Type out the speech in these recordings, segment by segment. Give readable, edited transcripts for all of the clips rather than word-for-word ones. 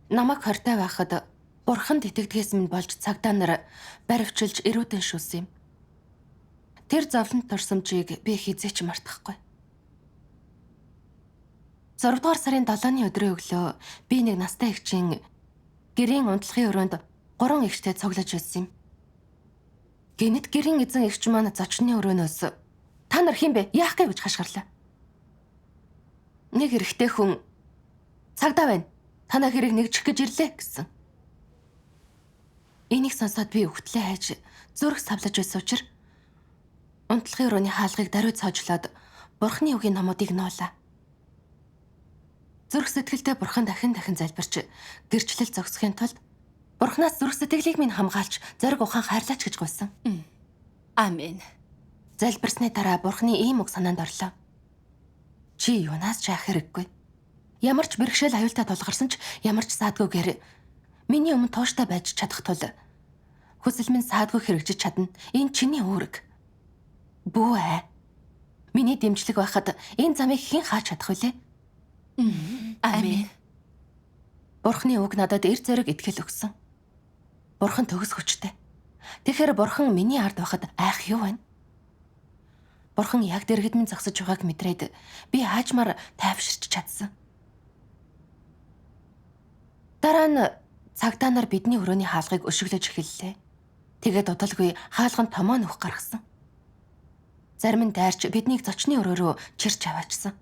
Намайг хортой байхад бурханд итгэдгээс минь болж цагдаа нар баривчилж эрүүдэн шүүсэн юм. Тэр зовлонт турсамжийг би хэзээ ч мартахгүй. 6 дугаар сарын 7-ны өдрийн өглөө би нэг настай эгчийн гэрийн унтлахын өрөөнд 3 эгчтэй цуглаж байсан юм. Гэнэт гэрийн эзэн эгч маань зочны өрөөнөөс "Та нар хэн бэ? Яах гээ?" гэж хашгирлаа. Нэг эрэгтэй хүн "Цагдаа байна. Танай хэрэг нэгжих гэж ирлээ" гэсэн. Энийг сонсоод би үхтлээ хайж зүрх савлаж байсан учраас унтлахын өрөөний хаалгыг даруй цоожлоод бурхны үгийн номуудыг нуулаа. Зүрх сэтгэлдээ бурхан дахин дахин залбирч гэрчлэл зогсохын тулд бурхнаас зүрх сэтгэлийг минь хамгаалж зориг ухаан хайрлаач гэж гуйсан. Амен. Залбирсны дараа бурхны ийм үг санаанд орлоо. Чи юунаас ч айх хэрэггүй. Ямар ч бэрхшээл аюултай тулгарсан ч ямар ч саадгүйгээр миний өмнө тууштай байж чадах тул хүсэл минь саадгүй хэрэгжиж чадна. Энэ чиний үүрэг. Бүү аа. Миний дэмжлэг байхад энэ замыг хэн хааж чадах вүлээ? Амен. Бурхны үг надад эр зориг итгэл өгсөн. Бурхан төгс хүчтэй. Тэгэхээр бурхан миний ард байхад айх юу вэ? Бурхан яг дэргэд минь зогсож байгааг мэдрээд би хаажмаар тайвширч чадсан. Дараа нь цагдаа нар бидний өрөөний хаалгыг өшиглөж эхэллээ. Тэгээд удалгүй хаалганд томоо нүх гаргасан. Зарим нь дайрч биднийг зочны өрөө рүү чирч аваачсан.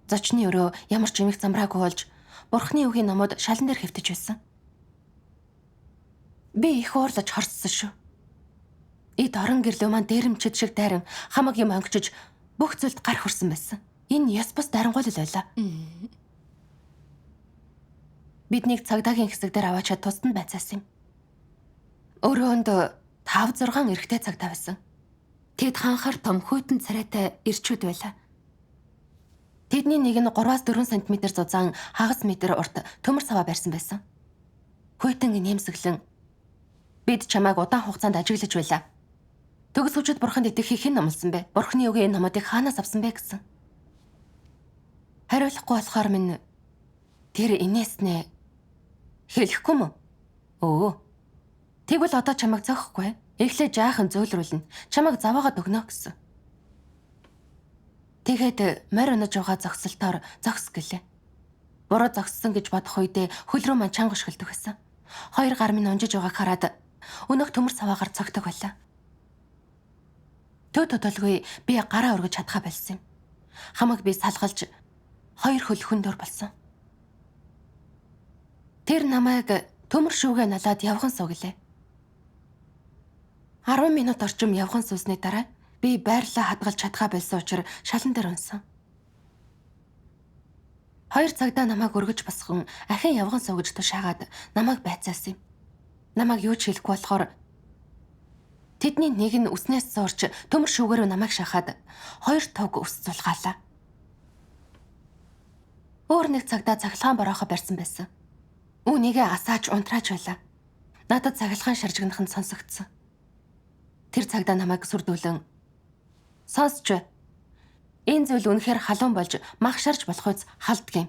Зочны өрөө ямар ч эмх замраагүй болж бурхны үгийн номууд шалан дээр хэвтэж байсан. Би их уурлаж хорссон шүү. Эд орон гэрлөө маань дээрэмчид шиг дайран хамаг юм онгочж бүх зүйлд гар хүрсэн байсан. Энэ ёс бус дарангуйлал байлаа. Биднийг цагдаагийн хэсэг дээр аваачаад тусад нь байцаасан юм. Өрөөнд 5 6 эрэгтэй цагдаа байсан. Тэд ханхар том хүйтэн царайтай эрчүүд байлаа. Тэдний нэг нь 3-4 см зузаан хагас метр урт төмөр саваа барьсан байсан. Хүйтэн нэмсэглэн бид чамайг удаан хугацаанд ажиглаж байлаа. Төгс хүчит бурханд итгэхийг хэн номлосон бэ? Бурхны үгийн энэ номуудыг хаанаас авсан бэ гэсэн. Хариулахгүй болохоор минь тэр инээснээ хэлэхгүй мө? Өө. Тэгвэл одоо чамайг зөхгүй. Эхлээ жаахан зөөлрүүлнэ. Чамайг заваагаад өгнө гэсэн. Тэгээд морь унаж байгаа зогсолтоор зогс гэлээ. Буруу зогссон гэж бодох үедээ хөл рүү мань чанга өшгөлдөг байсан. Хоёр гар минь унжиж байгааг хараад өнөөх төмөр саваагаар цогтөг байлаа. Төө тодолгүй би гараа өргөж чадхаа болсон юм. Хамаг би салгалж хоёр хөл хөндөр болсон. Тэр намайг төмөр шүүгээ налаад явган суу гэлээ. 10 минут орчим явган суусны дараа би байрлалаа хадгалж чадхаа болсон учраас шалан дээр унсан. Хоёр цагдаа намайг өргөж босгон ахин явган суу гэж тушаагаад намайг байцаасан юм. Намайг юу ч хэлэхгүй болохоор тэдний нэг нь үснээс суурч төмөр шүүгээрөө намайг шахаад хоёр туг ус зулгаалаа. Өөр нэг цагдаа цахилгаан бороохо барьсан байсан. Үүнийгээ асааж унтрааж байлаа. Надад цахилгаан шаржигнах нь сонсогдсон. Тэр цагдаа намайг сүрдүүлэн сонсч бай. Энэ зүйл үнэхээр халуун болж мах шарж болох үз халддаг юм.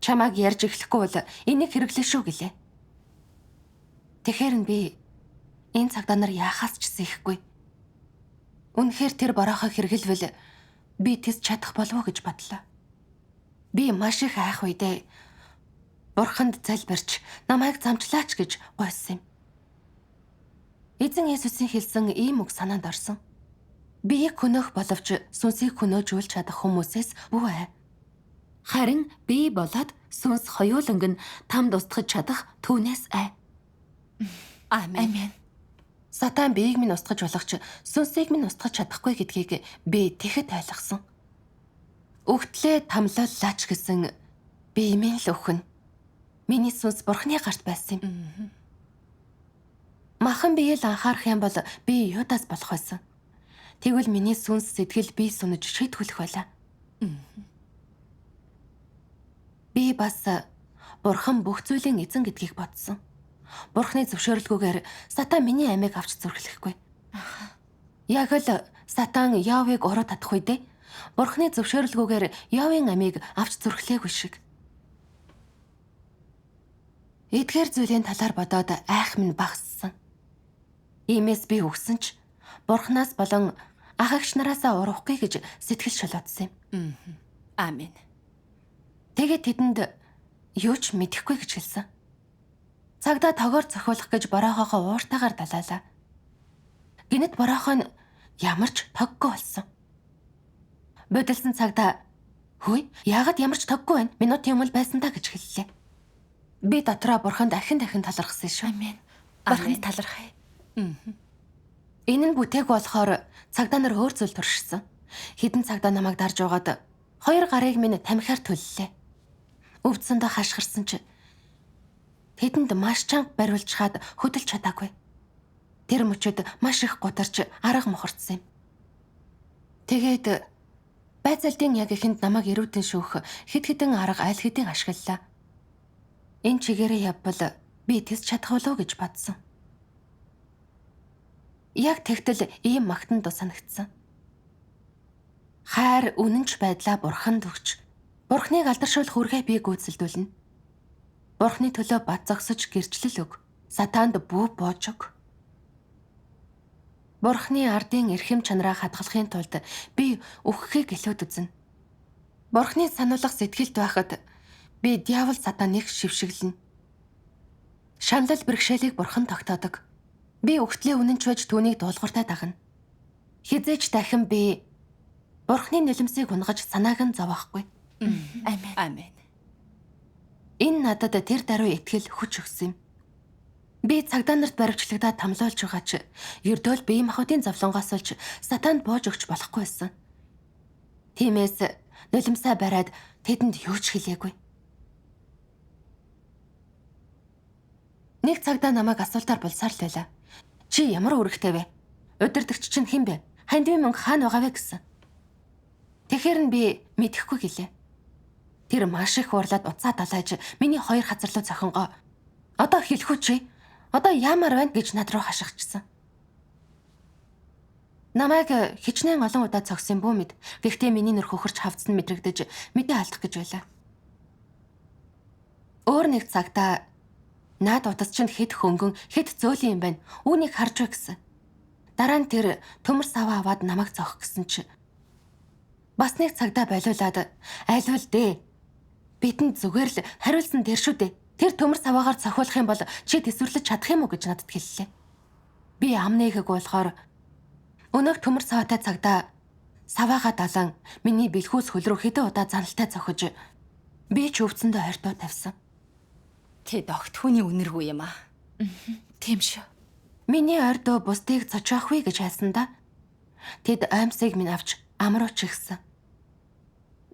Чамайг ярьж эхлэхгүй бол энийг хэрэглээ шүү гэлээ. Тэгэхээр нь би энэ цагдаа нар яахаас ч сэхгүй. Үнэхээр тэр бороохоо хэрэглэвэл би тэс чадах болов уу гэж бодлоо. Би маш их айх үедээ бурханд залбирч намайг замчлаач гэж гуйсан юм. Эзэн Есүсийн хэлсэн ийм үг санаанд орсон. Биеийг хөнөөх боловч сүнсийг хөнөөж үл чадах хүмүүсээс бүү ай. Харин бие болоод сүнс хоёуланг нь тамд устгаж чадах түүнээс ай. Амен. Сатан биеийг минь устгаж болох ч сүнсийг минь устгаж чадахгүй гэдгийг би тэгэхэд ойлгосон. Өгтлээ тамлууллаач гэсэн бие минь л өхөн. Миний сүнс бурхны гарт байсан юм. Махан бие л анхаарах юм бол би юудаас болох байсан. Тэгвэл миний сүнс сэтгэл бие сүнэж шийтгүүлэх байлаа. Би бас бурхан бүх зүйлийн эзэн гэдгийг бодсон. Бурхны зөвшөөрөлгүйгээр сатан миний амийг авч зүрхлэхгүй. Яг л сатан Йовыг уруу татах үедээ бурхны зөвшөөрөлгүйгээр Йовын амийг авч зүрхлээгүй шиг. Эдгээр зүйлийн талаар бодоод айх минь багассан. Иймээс би үгсэн ч Бурханаас болон ах эгч нараасаа урвахгүй гэж сэтгэл шулуутсан юм. Амен. Тэгээд тэдэнд юу ч мэдэхгүй гэж хэлсэн. Цагдаа тогоор цохиулах гэж боройхоогоо ууртайгаар далаалаа. Гэнэт боройхоо нь ямар ч тоггүй болсон. Бодилсан цагдаа "Хөөе, яагаад ямар ч тоггүй байна? Минутын өмнө байсан та" гэж хэллээ. Би дотроо бурханд ахин дахин талархсан шүү. Амен. Бурханд талархъя. Энэ нь бүтээгүй болохоор цагдаа нар өөр зүйл туршсан. Хэдэн цагдаа намайг дарж угаад хоёр гарыг минь тамхиар төллөө. Өвдсөндөө хашгирсан чи тэдэнд маш чанга бариулж хаад хөдөлж чадаагүй. Тэр мөчөд маш их гутарч арга мохорцсон юм. Тэгээд байцаалтын яг ихэнд намайг эрүүдэн шүүх хэд хэдэн арга аль хэдийн ашиглалаа. Энэ чигээрээ явбал би тэс чадах болов гэж бодсон. Яг тэгтэл ийм магтан дуу санагдсан. Хайр үнэнч байдлаа бурханд өгч, бурхныг алдаршуулах үүргээ би гүйцэлдүүлнэ. Бурхны төлөө бат зогсож гэрчлэл өг. Сатанд бүү боож өг. Бурхны ардын эрхэм чанараа хадгалахын тулд би үхэхийг илүүд үзнэ. Бурхны сануулга сэтгэлд байхад би диавол сатаныг шившиглэнэ. Шаналл бэрхшээлийг бурхан тогтоодог. Би үхтлээ үнэнч байж түүнийг дуулууртай дагна. Хизээч дахин би Бурхны нулимсыг унгаж санааг нь зовохгүй. Амен. Амен. Энэ надад тэр даруй итгэл хүч өгсөн юм. Би цагдаа нарт баривчлагдаад тамлуулж байгаа ч ердөө л бие махбодын зовлонгоос олж сатанд боож өгч болохгүй байсан. Тиймээс нулимсаа бариад тэдэнд юу ч хэлээгүй. Нэг цагдаа намайг асуултаар булсаар л байлаа. Чи ямар үүрэгтэй вэ? Удирдагч чинь хэн бэ? Хандивын мөнгө хаана байгаа вэ гэсэн. Тэгэхээр нь би мэдэхгүй гэлээ. Тэр маш их уурлаад уцаа далайж миний хоёр хазар руу цохингоо. Одоо хэлэхүү чи? Одоо яамаар байна гэж над руу хашгичсан. Намайг хичнээн олон удаа цогсон бүү мэд. Гэхдээ миний нүр хөхөрч хавцсан мэдрэгдэж мэдээ алдах гэж байлаа. Өөр нэг цагтаа наад утас чинь хэд хөнгөн хэд зөөлөн юм байна. Үүнийг харж бай гэсэн. Дараа нь тэр төмөр саваа аваад намайг цохих гэсэн чи бас нэг цагдаа болиулаад айлвал дээ. Бидэнд зүгээр л хариулсан тэр шүү дээ. Тэр төмөр саваагаар цохиулах юм бол чи төсвөрлөж чадах юм уу гэж надад хэллээ. Би ам нээхэг болохоор өнөөх төмөр саваатай цагдаа саваагаа далан миний бэлхүүс хөл рүү хэдэн удаа заналтай цохиж би ч өвцөндөө хордоо тавьсан. Тэд огт хүний үнэргүй юм аа. Тийм шүү. Миний ойрдоо бусдыг цочоох вэ гэж хайсан да. Тэд оймсыг минь авч ам руу чихсэн.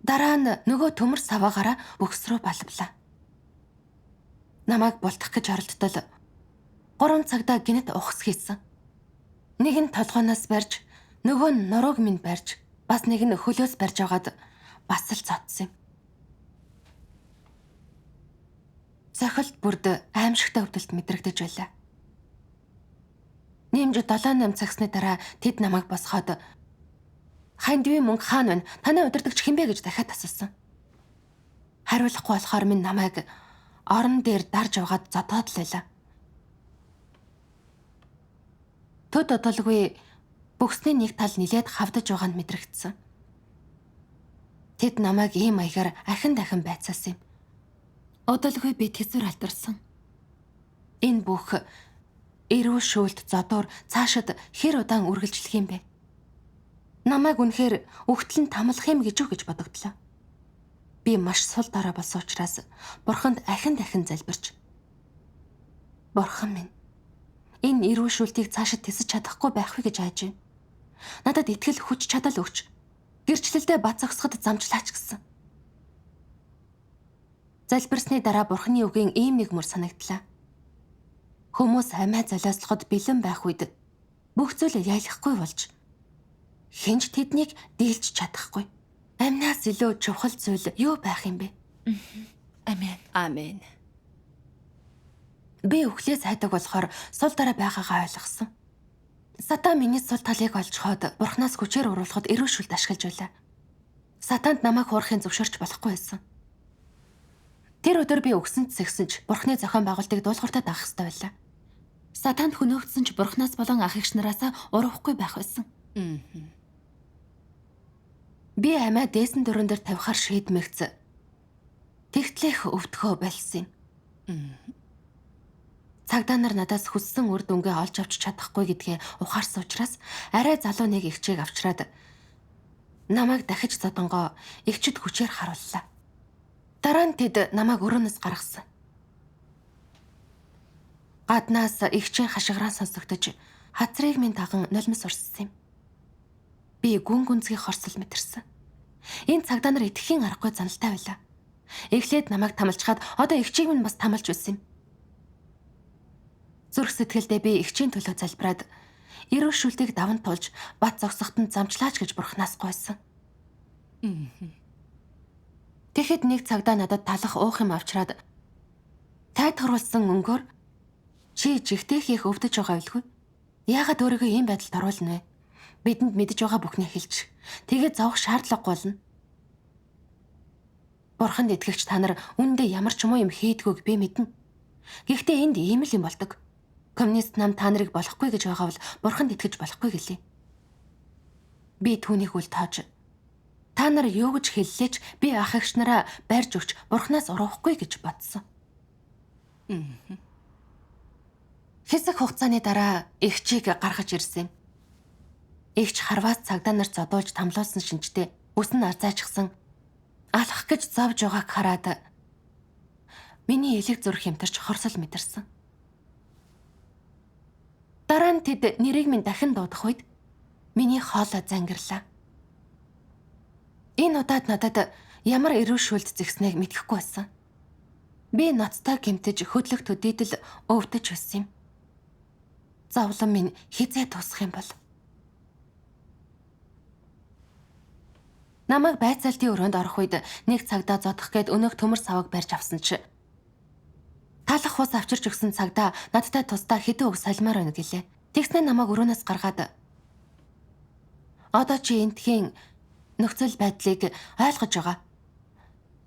Дараа нь нөгөө төмөр саваагаараа бөхс рүү балвлаа. Намайг бултах гэж оролдтол 3 цагтаа гинэт ухас хийсэн. Нэг нь толгооноос барьж, нөгөө нь нурууг минь барьж, бас нэг нь хөлөөс барьж аваад бас л цоцсон юм. Цохилт бүрд аимшигтай өвдөлт мэдрэгдэж байлаа. Нэмж 7-8 цагсны дараа тэд намайг босгоод хандивын мөнгө хаана байна? Танай удирдагч хэн бэ гэж дахиад асуусан. Хариулахгүй болохоор минь намайг орон дээр дарж аваад зодоод л байлаа. Төд одолгүй бөхсний нэг тал нилээд хавдаж байгаа нь мэдрэгдсэн. Тэд намайг ийм маягаар ахин дахин байцаасан юм. Одолгүй би тэсвэр алдарсан. Энэ бүх эрүү шүүлт зодуур цаашид хэр удаан үргэлжлэх юм бэ? Намайг үнэхээр үхтэл нь тамлах юм гэж үү гэж бодогдлоо. Би маш сул дорой болсон учраас бурханд ахин дахин залбирч Бурхан минь, энэ эрүү шүүлтийг цаашид тэсэж чадахгүй байх вэ гэж айж байна. Надад итгэл хүч чадал өгч гэрчлэлдээ бат зогсоход замчлаач гэсэн. Залбирсны дараа бурханы үгийн ийм нэг мөр санагдлаа. Хүмүүс амиа золиослоход бэлэн байх үед бүх зүйл яйлахгүй болж хэн ч тэднийг дийлж чадахгүй. Амнаас илүү чухал зүйл юу байх юм бэ? Амен. Амен. Би үхлээс хайдаг болохоор сул дорой байгаагаа ойлгосон. Сатан миний сул талыг олжхоод бурхнаас хүчээр уруулахад эрүү шүлт ашиглаж байлаа. Сатанд намайг хуурахын зөвшөөрч болохгүй байсан. Тэр өдөр би өгсөн ч сэгсэн ч Бурхны зохион байгуулалтыг дуулууртаа дагах ёстой байлаа. Сатанд хөнөөгдсөн ч Бурханаас болон ах эгч нараас урвахгүй байх байсан. Би амиа дээсэн дөрөн дээр тавихаар шийдмэгц. Тэгтлэх өвдгөө болсон юм. Цагдаа нар надаас хүссэн үр дүнгээ олж авч чадахгүй гэдгээ ухаарсан учраас арай залуу нэг эгчийг авчраад намайг дахиж зодонгоо эгчид хүчээр харууллаа. Дараа нь тэд намайг өрөөнөөс гаргасан. Гаднаас эгчийн хашгираан сонсогдож хазрыг минь даган нулимс урссан юм. Би гүн гүнзгий хорсол мэдэрсэн. Энэ цагдаа нар итгэхийн аргагүй заналтай байлаа. Эхлээд намайг тамалжхад одоо эгчийг минь бас тамалж байсан юм. Зүрх сэтгэлдээ би эгчийн төлөө залбираад эрүү шүлтийг даван тулж бат зогсоход нь замчлаач гэж бурхнаас гуйсан. Тэгэхэд нэг цагдаа надад талах уух юм авчраад тайтгаруулсан өнгөөр чи жигтэйх их өвдөж байгаа байлгүй. Яагаад өөрийгөө ийм байдалд оруулна вэ? Бидэнд мэдэж байгаа бүхнийг хэлж. Тэгээд зовох шаардлагагүй болно. Бурханд итгэгч та нар үүндээ ямар ч юм уу юм хийдгүүг би мэднэ. Гэхдээ энд ийм л юм болдог. Коммунист нам та нарыг болохгүй гэж байгаа бол бурханд итгэж болохгүй гэлээ. Би түүнийг үл тоож та нар юу гэж хэллээч би ах эгч нараа барьж өгч бурхнаас урвахгүй гэж бодсон. Хэсэг хугацааны дараа эгчийг гаргаж ирсэн юм. Эгч харваас цагдаа нар зодуулж тамлуулсан шинжтэй үс нь арзайчихсан алах гэж зовж байгааг хараад миний элэг зүрх хэмтэрч хорсол мэдэрсэн. Дараа нь тэд нэрийг минь дахин дуудах үед миний хоолой зангирлаа. Энэ удаад надад ямар эрүү шүлд зэгснэг мэдэхгүй байсан. Би ноцтой гэмтэж хөдлөх төдийдөл өвдөж байсан юм. Зовлон минь хизээ тусах юм бол. Намайг байцаалтын өрөөнд орох үед нэг цагдаа зодох гээд өнөөх төмөр саваг барьж авсан чи талах хус авчирч өгсөн цагдаа надтай тусдаа хэдэн үг солимоор байна гэлээ. Тэгснэ намайг өрөөнөөс гаргаад одоо чи энтхийн нөхцөл байдлыг ойлгож байгаа.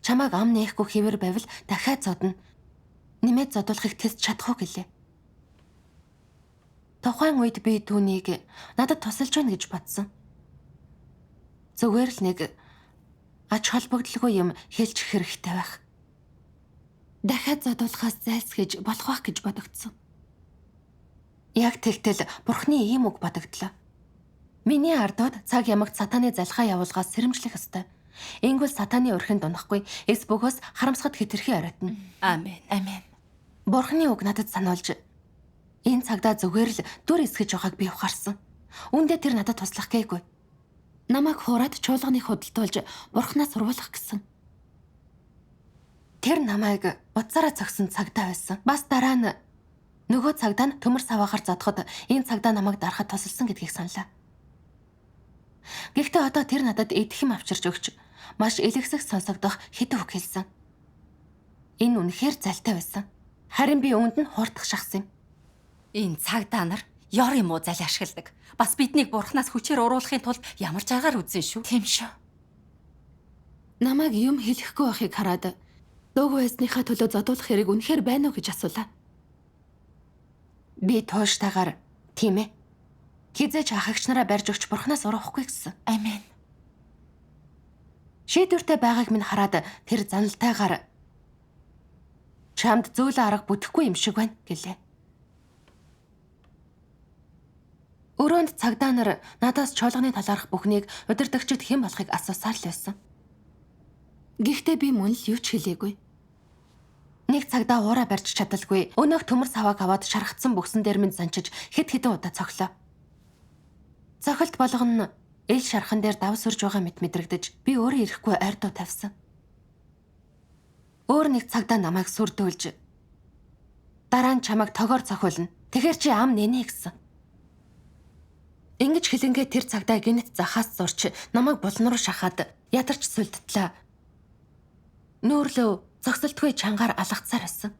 Чамайг ам нээхгүй хэвэр байвал дахиад зодно. Нэмээд зодуулахыг тэс чадах уу гэлээ. Тухайн үед би түүнийг надад тусалж байна гэж бодсон. Зүгээр л нэг ач холбогдолгүй юм хэлж хэрэгтэй байх. Дахиад зодуулахаас зайлсхийж болох байх гэж бодогдсон. Яг тэгтэл бурхны ийм үг бодогдлоо. Миний ардууд цаг ямагт сатаны залхаа явуулгаас сэрэмжлэх ёстой. Ингүүл сатаны өрхөнд унахгүй эс бөгөөс харамсахад хэтэрхий оройтно. Амен. Амен. Бурхны үг надад сануулж энэ цагдаа зүгээр л дүр эсгэж байгааг би ухаарсан. Үүндээ тэр надад туслах гээгүй. Намайг хуураад чуулганыг худалдуулж бурхнаас сурвалах гэсэн. Тэр намайг утсаараа цогсон цагдаа байсан. Бас дараа нь нөгөө цагдаа нь төмөр саваагаар зодоход энэ цагдаа намайг дарахад тусалсан гэдгийг саналаа. Гэхдээ одоо тэр надад идэх юм авчирч өгч маш элэгсэх сонсогдох хэдэн үг хэлсэн. Энэ үнэхээр залтай байсан. Харин би үүнд нь хурдах шахсан юм. Энэ цагдаа нар ёр юм уу зал ашигладаг. Бас биднийг бурхнаас хүчээр уруулахын тулд ямар ч аргаар үзэн шүү. Тийм шүү. Намайг юм хэлэхгүй байхыг хараад дуугүй байсныхаа төлөө зодуулах хэрэг үнэхээр байна уу гэж асуулаа. Би тууштайгаар тийм ээ. Хизээч ах эгч нараа барьж өгч бурхнаас урвахгүй гэсэн. Амен. Шийдвэртэй байгааг минь хараад тэр заналтайгаар чамд зөөлөн арга бүтэхгүй юм шиг байна гэлээ. Өрөөнд цагдаа нар надаас чуулганы талаарх бүхнийг удирдагчид хэн болохыг асуусаар л байсан. Гэхдээ би мөн л юу ч хэлээгүй. Нэг цагдаа уураа барьж чадалгүй. Өнөөх төмөр савааг аваад шархацсан бүхсэн дээр минь занчиж хэд хэдэн удаа цоглоо. Цохилт болгоно эл шархан дээр давс өрж байгаа мэт мэдрэгдэж би өөрөө ирэхгүй ойрдоо тавьсан. Өөр нэг цагдаа намайг сүрдүүлж дараа нь чамайг тогоор цохиулна. Тэгэхээр чи ам нэнэ гэсэн. Ингэж хэлэнгээ тэр цагдаа гинэт захаас зурч намайг булан руу шахаад ядарч сүлдтлээ. Нүүрлөө зогсолтгүй чангаар алгацсаар байсан.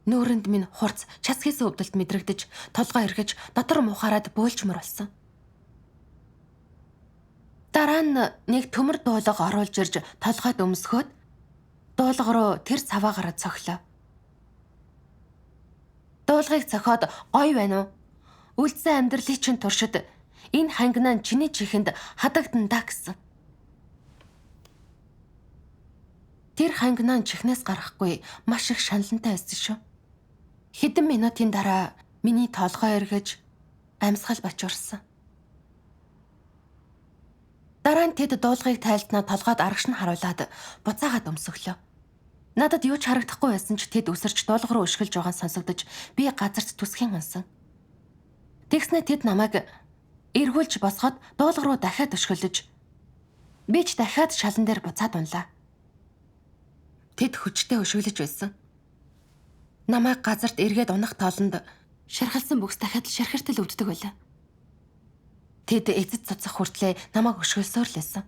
Нүүрэнд минь хурц час хийсэн өвдөлт мэдрэгдэж, толгой эргэж, дотор мухаараад бөөлжмөр болсон. Дараа нь нэг төмөр дуулга оруулж ирж толгойд өмсгөөд Дуулга руу тэр цаваагаараа цохилоо. Дуулгыг цохиод гоё байна уу? Үлдсэн амьдралын чинь туршид энэ хангинаа нь чиний чихэнд хадагдан да гэсэн. Тэр хангинаа нь чихнээс гарахгүй маш их шаналнтай байсан шүү. Хэдэн минутын дараа миний толгой эргэж амьсгал бачуурсан. Дараа нь тэд дуулгыг тайлтнаа толгойд арагш нь харуулад буцаагаад өмсөглөө. Надад юу ч харагдахгүй байсан ч тэд өсөрч дуулга руу өшгөлж байгаа нь сонсогдож би газарт түсхийн унсан. Тэгснэ тэд намайг эргүүлж босгоод дуулга руу дахиад өшгөлөж би ч дахиад шалан дээр буцаад унлаа. Тэд хүчтэй өшгөлөж байсан. Намайг газарт эргээд унах тоолонд шархалсан бүкс дахиад шархиртэл өвддөг байлаа. Тэд эзэд цуцах хүртлээ намайг өшгөлсөөр л байсан.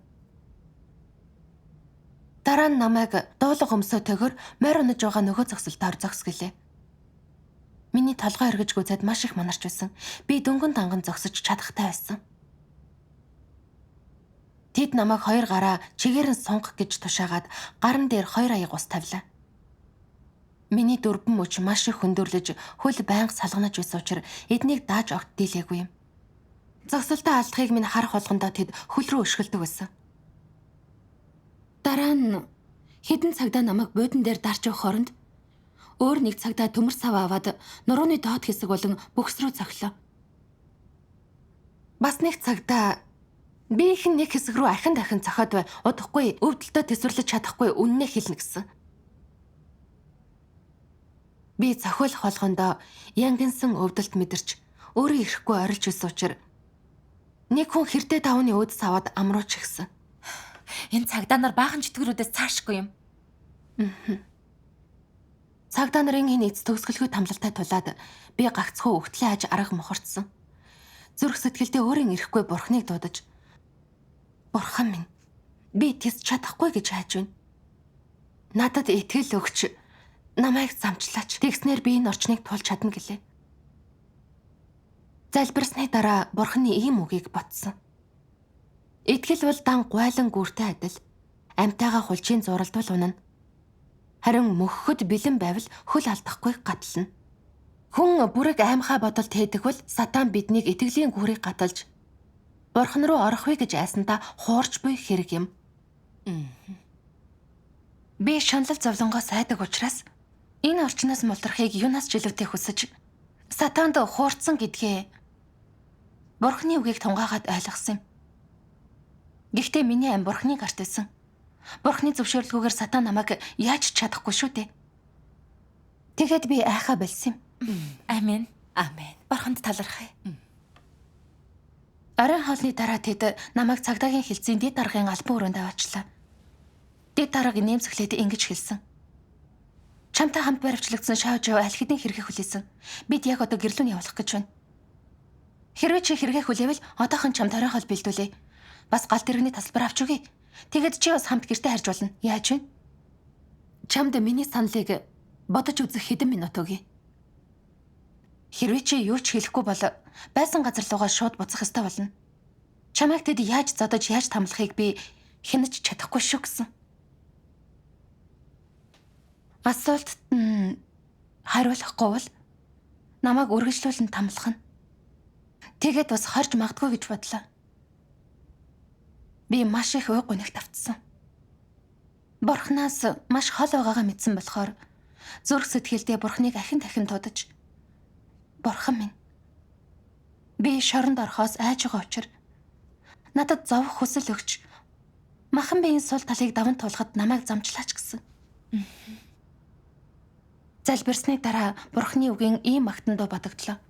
Дараа нь намайг дуулга өмсөө төгөр морь унаж байгаа нөгөө зогсолтоор зогс гэлээ. Миний толгой эргэж гүзээд маш их манарч байсан. Би дөнгөн данган зогсож чадахтай байсан. Тэд намайг хоёр гараа чигээр нь сунгах гэж тушаагаад гаран дээр хоёр аяг ус тавилаа. Миний дөрвөн мөч маш их хөндөрлөж хөл байнга салганаж байсан учраас эднийг дааж огт дийлээгүй юм. Зогсолтоо алдахыг минь харах болгондоо тэд хөл рүү өшгөлдөг байсан. Дараа нь хэдэн цагдаа намайг буудан дээр дарж явах хооронд өөр нэг цагдаа төмөр сав аваад нурууны доод хэсэг болон бөхс рүү цохилоо. Бас нэг цагдаа биеийнх нь нэг хэсэг рүү ахин дахин цохиод бай. Удахгүй өвдөлтөө тэсвэрлэж чадахгүй үннээ хэлнэ гэсэн. Би цохиулах болгондоо янгинсан өвдөлт мэдэрч өөрөө ирэхгүй орилж байсан учраас нэг хүн хэрдээ давны өөдс аваад амруулж гисэн. Энэ цагдаа нар баахан чөтгөрүүдээс цаашгүй юм. Цагдаа нарын энэ эц төгсгөлгүй тамлалтай тулаад би гагцхүү өгтлээ аж арга мохорцсон. Зүрх сэтгэлдээ өөрийн ирэхгүй бурхныг дуудаж "Бурхан минь, би тэс чадахгүй гэж хайж байна. Надад итгэл өгч намайг замчлаач. Тэгснээр би энэ орчныг тулж чадна" гэлээ. Залбирсны дараа бурхны ийм үгийг ботсон. Итгэл бол дан гуайлан гүртэй адил. Амьтайгаа хулчийн зуралдвал унана. Харин мөхөхөд бэлэн байвал хөл алдахгүй гатлана. Хүн бүрэг аймхаа бодолд хийдэг бол сатан биднийг итгэлийн гүрийг гаталж бурхан руу орох вэ гэж айсандаа хуурч буй хэрэг юм. Би шаналл зовлонгоос айдаг учраас энэ орчноос мултрахыг юунаас ч илүүтэй хүсэж сатанд хуурцсан гэдгээ бурхны үгийг тунгаагаад ойлгосон юм. Гэхдээ миний ам бурхны гарт байсан. Бурхны зөвшөөрлгүйгээр сатан намайг яаж ч чадахгүй шүү дээ. Тэгэхэд би айхаа болсон юм. Амен. Амен. Бурханд талархъя. Оройн хоолны дараа тэд намайг цагдаагийн хэлцээний дэд даргын албан өрөөнд аваачлаа. Дэд дарга нэмсэглээд ингэж хэлсэн. Чамтай хамт баривчлагдсан шаажуу аль хэдийн хэрэгэ хүлээсэн. Бид яг одоо гэрлүүн явуулах гэж байна. Хэрвээ чи хэрэгэ хүлээвэл одоохон чамд оройн хоол бэлдүүлье. Бас галт тэрэгний тасалбар авч өгье. Тэгэд чи бас хамт гэртээ харж болно. Яаж вэ? Чамд миний саналыг бодож үзэх хэдэн минут өгье. Хэрвээ чи юу ч хэлэхгүй бол байсан газар руугаа шууд буцах ёстой болно. Чамайг тэд яаж зодож яаж тамлахыг би хянаж чадахгүй шүү гэсэн. Асуултад нь хариулахгүй бол намайг үргэлжлүүлэн тамлах нь. Тэгээд бас хорж магадгүй гэж бодлоо. Би маш их уй гунигт автсан. Бурханаас маш хол байгаагаа мэдсэн болохоор зүрх сэтгэлдээ бурхныг ахин дахин дуудаж "Бурхан минь, би шоронд орохоос айж байгаа учир надад зовх хүсэл өгч махан биеийн сул талыг даван туулахад намайг замчлаач" гэсэн. Залбирсны дараа бурхны үгийн ийм магтан дуу бодогдлоо.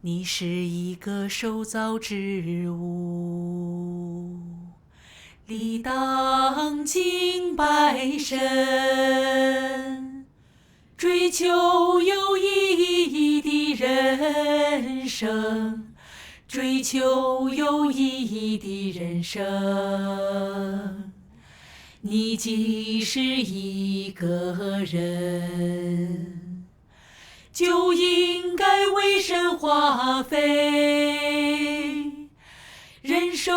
你是一个受造之物，理当敬拜神，追求有意义的人生，追求有意义的人生。你既是一个人，就应该为神花费，忍受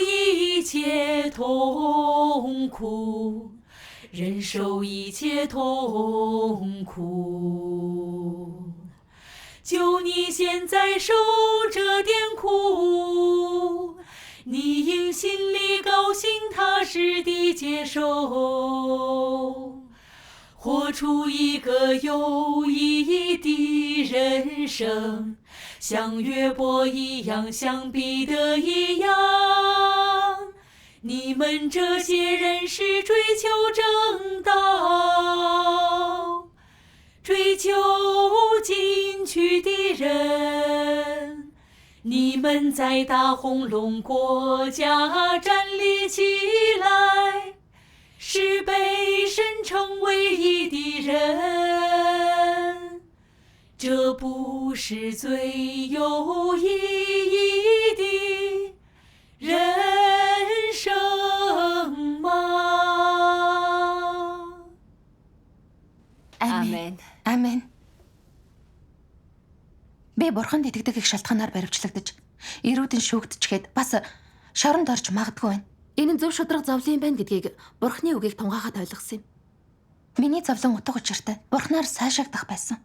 一切痛苦，忍受一切痛苦。就你现在受这点苦，你应心里高兴，踏实地接受，活出一个有意义的人生，像约伯一样，像彼得一样。你们这些人是追求正道、追求进取的人，你们在大红龙国家站立起来，是被神称为义的人，这不是最有意义的人生吗？ Амен. Амен. Би бурханд итгэдэг их шалтгаанаар баривчлагдаж, эрүүдэн шүүгдчихэд бас шоронд орж магадгүй байна. Энэ нь зөв шударга зовлон юм байна гэдгийг бурхны үгийг тунгаахад ойлгосон юм. Миний зовлон утга учиртай бурхнаар сайшаагдах байсан.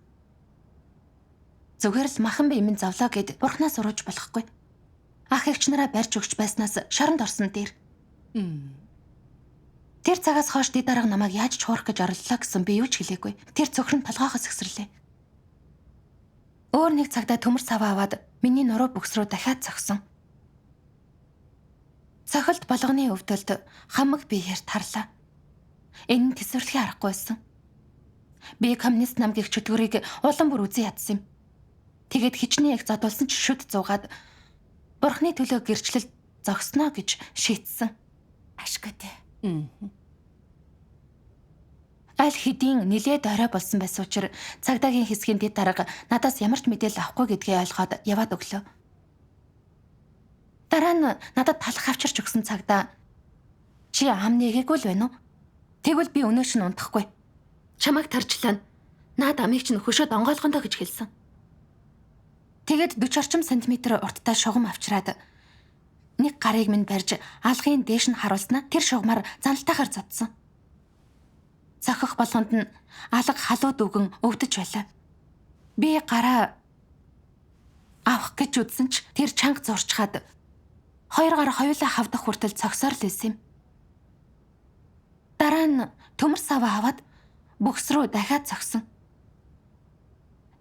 Зүгээр л махан бие минь зовлоо гэд бурхнаас урууж болохгүй. Ах эгч нараа барьж өгч байснаас шоронд орсон дээр. Тэр цагаас хойш дэд дарга намайг яаж ч хуурах гэж оролдлоо гэсэн би юу ч хэлээгүй. Тэр цөхрөн толгоохоос ихсэрлээ. Өөр нэг цагтаа төмөр саваа аваад миний нуруу бөгс рүү дахиад цогсон. Цохилт болгоны өвдөлд хамаг биеэр тарлаа. Энэ нь тэсвэрлэхийн аргагүй байсан. Би коммунист нам гих чөтгөрийг улам бүр үзэн ядсан юм. Тэгээд хичнээн их зодуулсан ч шүд зуугаад бурхны төлөө гэрчлэл зогсноо гэж шийдсэн. Ашгүй дээ. Аль хэдийн нилээд орой болсон байсан учир цагдаагийн хэсгийн дэд дарга надаас ямар ч мэдээлэл авахгүй гэдгийг ойлгоод яваад өглөө. Дараа нь надад талах авчирч өгсөн цагдаа чи ам нэгээгүй л байна уу? Тэгвэл би өнөө шин унтахгүй. Чамайг тарчлаа. Наад амийг чинь хөшөөд онгойлгондоо гэж хэлсэн. Тэгээд 40 орчим сантиметр урттай шугам авчираад нэг гарыг минь барьж алгын дээш нь харуулснаа тэр шугамар заналтайхаар зодсон. Цохих болгонд нь алга халуу дүүгэн өвдөж байлаа. Би гараа авах гэж үзсэн ч тэр чанга зурчхаад хоёр гар хоёулаа хавдах хүртэл цогсоор л байсан юм. Дараа нь төмөр саваа аваад бөгс рүү дахиад цогсон.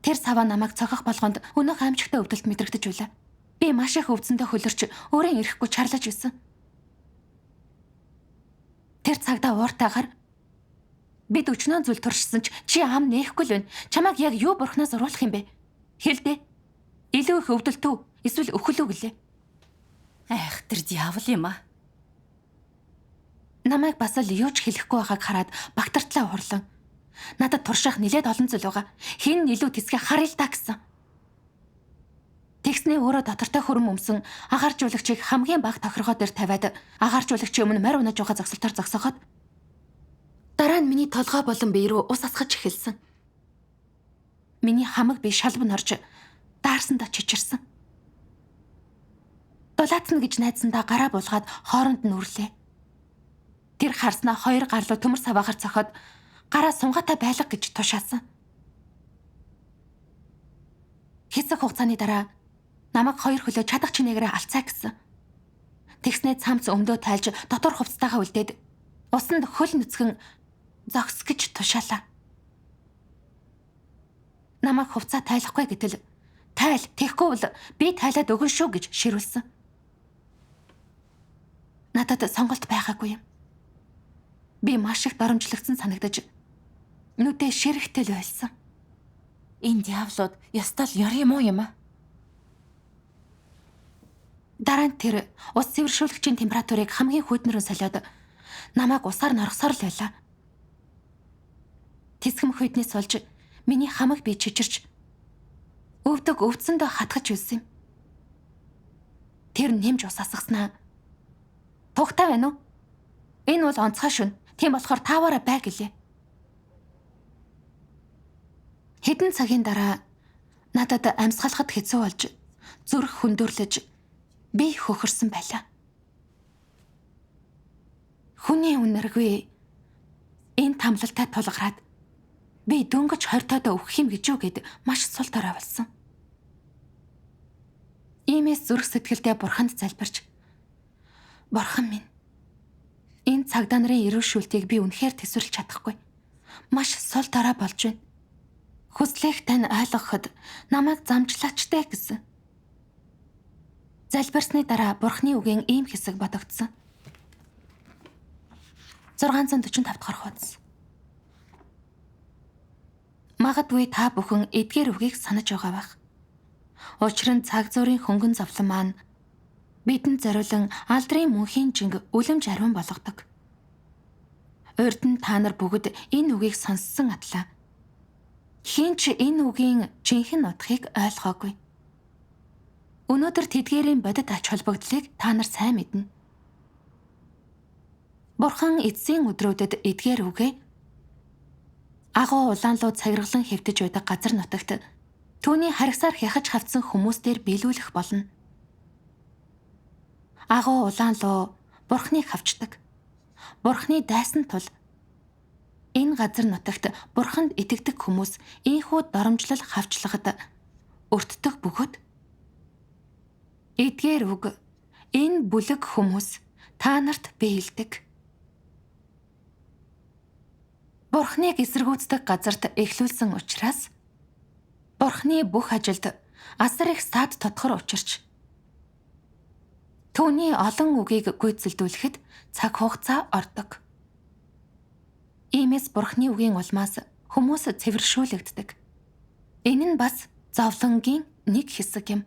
Тэр саваа намайг цохих болгонд өнөөх аимшигтай өвдөлт мэдрэгдэж байлаа. Би маш их өвдсөндөө хөлөрч өөрийн ирэхгүй чарлаж байсан. Тэр цагдаа ууртайгаар бид өчнөө зүйл туршсан ч чи ам нээхгүй л байна. Чамайг яг юу бурхнаас уруулах юм бэ? Хэл дээ. Илүү их өвдөлт үү? Эсвэл өхөл үү гэлээ. Айх тэр диавол юм аа. Намайг бас л юу ч хэлэхгүй байгааг хараад багтартлаа хурлан. Надад турших нилээд олон зүйл байгаа. Хэн нь илүү тэсгээ харъя л да гэсэн. Тэгснээ өөрөө дотортой хөрөм өмсөн агааржуулагчийг хамгийн бага тохиргоо дээр тавиад агааржуулагчийн өмнө морь унаж байгаа зогсолтоор зогсооход дараа нь миний толгой болон бие рүү ус асгаж эхэлсэн. Миний хамаг бие шалбан орж даарсандаа чичирсэн. Дулаацна гэж найдсандаа гараа булгаад хооронд нь үрлээ. Тэр харснаа хоёр гар руу төмөр саваагаар цохиод гараа сунгаатай байлга гэж тушаасан. Хэсэг хугацааны дараа намайг хоёр хөлөө чадах чинээгээрээ алцаа гэсэн. Тэгснээ цамц өмдөө тайлж дотор хувцастайгаа үлдээд усанд хөл нүцгэн зогс гэж тушаалаа. Намайг хувцаа тайлахгүй гэтэл тайл тэгэхгүй бол би тайлаад өгөн шүү гэж ширүүлсэн. Надад сонголт байгаагүй юм. Би маш их доромжлогдсон санагдаж нүдээ ширэхтэй л байлсан. Энэ диавлууд ёстой л ёр юм уу юм аа? Дараа нь тэр ус цэвэршүүлэгчийн температурыг хамгийн хүйднэрэн солиод намайг усаар норгосоор л байлаа. Тэсгэм хүйднээс болж миний хамаг бие чичирч өвдөг өвдсөндөө хатгаж үлсэн юм. Тэр нэмж ус асгаснаа. Тухтай байна уу? Энэ бол онцгой шөнө. Тийм болохоор тааваараа бай гэлээ. Хэдэн цагийн дараа надад амьсгалахад хэцүү болж зүрх хөндөрлөж би хөхөрсөн байлаа. Хүний үнэргүй энэ тамлалтай тулгараад би дөнгөж 20 тоодоо өгөх юм гэж юу гэд маш сул дорой болсон. Иймээс зүрх сэтгэлдээ бурханд залбирч, "Бурхан минь, энэ цагдаа нарын эрүүл шүүлтийг би үнэхээр төсөөлж чадахгүй. Маш сул дорой болж байна. Хүслэх тань ойлгоход намайг замчлаач дээ" гэсэн. Залбирсны дараа бурхны үгийн ийм хэсэг бодогдсон. 645 дахь хуудас. Магадгүй та бүхэн эдгээр үгийг санаж байгаа байх. Учир нь цаг зуурын хөнгөн зовлон маань бидэнд зориулан алдрын мөнхийн жинг үлэмж ариун болгодог. Урд нь та нар бүгд энэ үгийг сонссон атлаа. Хэн ч энэ үгийн жинхэнэ утгыг ойлгоогүй. Өнөөдөр тэдгээрийн бодит ач холбогдлыг та нар сайн мэднэ. Бурхан эцсийн өдрүүдэд эдгээр үгээ агуу улаан луу цагиргалан хэвтэж байдаг газар нутагт түүний харгасаар хяхаж хавцсан хүмүүс дээр биелүүлэх болно. Агуу улаан луу Бурханыг хавчдаг. Бурханы дайсан тул энэ газар нутагт Бурханд итгэдэг хүмүүс ийхүү доромжлол хавчлагад өртдөх бөгөөд эдгээр үг энэ бүлэг хүмүүс та нарт биелдэг. Бурханыг эсэргүүцдэг газарт эхлүүлсэн учраас Бурханы бүх ажилд асар их саад тодхор учирч түүний олон үгийг гүйцэлдүүлэхэд цаг хугацаа ордог. Иймээс Бурханы үгийн улмаас хүмүүс цэвэршүүлэгддэг. Энэ нь бас зовлонгийн нэг хэсэг юм.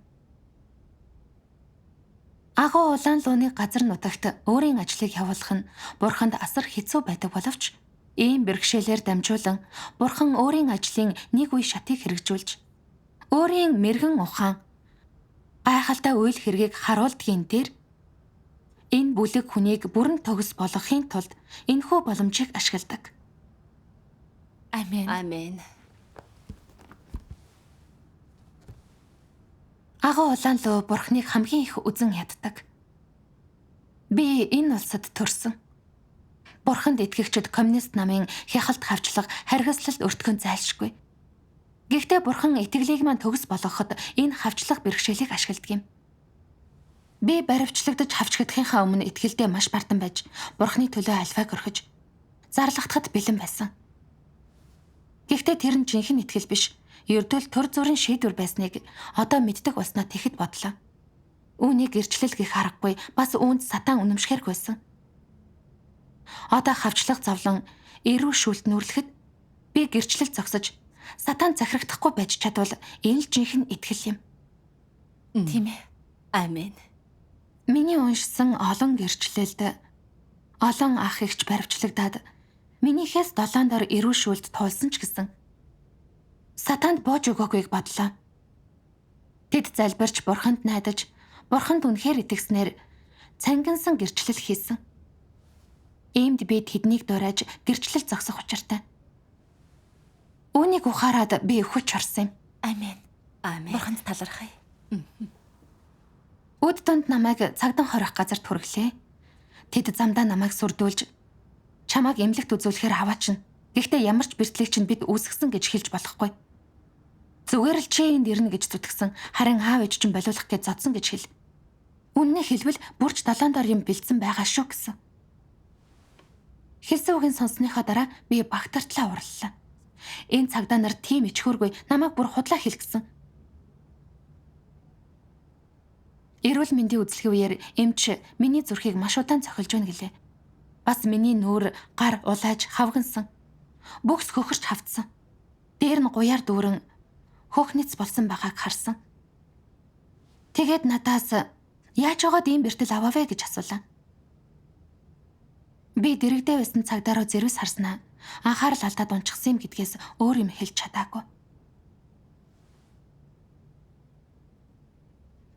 Агуу улаан лууны газар нутагт өөрийн ажлыг явуулах нь Бурханд асар хэцүү байдаг боловч ийм бэрхшээлээр дамжуулан Бурхан өөрийн ажлын нэг үе шатыг хэрэгжүүлж өөрийн мэрэгэн ухаан гайхалтай үйл хэргийг харуулдгийн дээр энэ бүлэг хүнийг бүрэн төгс болгохын тулд энэхүү боломжийг ашигладаг. Амен. Амен. Агуу улаан луу Бурханыг хамгийн их үзен яддаг. Би энэ улсад төрсөн. Бурханд итгэгчид коммунист намын хяхалт хавчлага харгислалд өртгөн зайлшгүй. Гэхдээ Бурхан итгэлийг маань төгс болгоход энэ хавчлах бэрхшээлийг ашигладаг юм. Би баривчлагдаж хавчгадахынхаа өмнө итгэлдээ маш бардам байж Бурханы төлөө альваг орхиж зарлахдахад бэлэн байсан. Гэхдээ тэр нь жинхэнэ итгэл биш. Ердөөл төр зүрийн шийдвэр байсныг одоо мэддэг болсноо тэгэхэд бодлоо. Үүнийг гэрчлэл гэх аргагүй, бас үүнд сатан үнэмшихэрг байсан. Одоо хавчлах зовлон эрүү шүлт нүрлэхэд би гэрчлэл зогсож сатан захирагдахгүй байж чадвал энэ л жинхэнэ итгэл юм. Тийм ээ. Амен. Миний уншсан олон гэрчлэлд олон ах эгч баривчлагдаад минийхээс долоон дор эрүү шүлт туулсан ч гэсэн сатанд боож өгөөгүйг бодлоо. Тэд залбирч бурханд найдаж, бурханд үнэхээр итгэснээр цангинсан гэрчлэл хийсэн. Иймд би тэднийг дуриаж гэрчлэл зогсох учиртай. Үүнийг ухаарад би өхөж орсон юм. Амен. Амен. Бурханд талархъя. Үд дунд намайг цагдан хорих газарт хүргэлээ. Тэд замдаа намайг сүрдүүлж чамайг эмнэлэгт үзүүлэхээр аваачна. Гэхдээ ямар ч бэртлийг чинь бид үүсгэсэн гэж хэлж болохгүй. Зүгээр л чи энд ирнэ гэж зүтгэсэн. Харин аав ээж чинь болиулах гэж зодсон гэж хэл. Үннээ хэлбэл бүрч долоон дор юм бэлдсэн байгаа шүү гэсэн. Хэлсэн үгийн сонссныхоо дараа би багтартлаа урлалаа. Энэ цагдаа нар тийм ичхүүргүй намайг бүр худлаа хэлгэсэн. Эрүүл мэндийн үзлэгийн үеэр эмч миний зүрхийг маш удаан цохилж байна гэлээ. Бас миний нүүр, гар улааж хавгансан. Бүхс хөхөрч хавцсан. Дээр нь гуяар дүүрэн хөөхниц болсон байгааг харсан. Тэгээд надаас яаж жогоод ийм бэртэл аваа вэ гэж асуулаа. Би дэрэгдээ байсан цагдаа руу зэрвэс харснаа. Анхаарал алдаад унчихсан юм гэдгээс өөр юм хэлж чадаагүй.